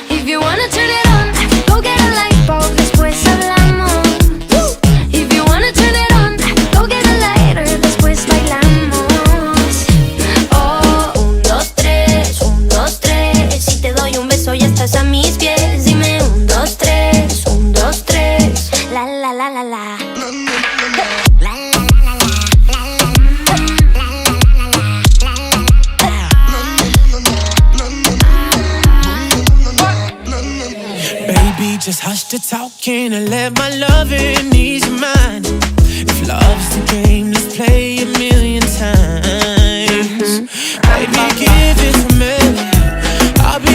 If you wanna turn it on, go get a light bulb, después hablamos. If you wanna turn it on, go get a lighter, después bailamos. Oh, 1, 2, 3, 1, 2, 3. Si te doy un beso ya estás a mis pies. Dime 1, 2, 3, 1, 2, 3. La la la la la. Just hush the talking and let my loving ease your mind. If love's the game, let's play a million times. Baby, give it to me.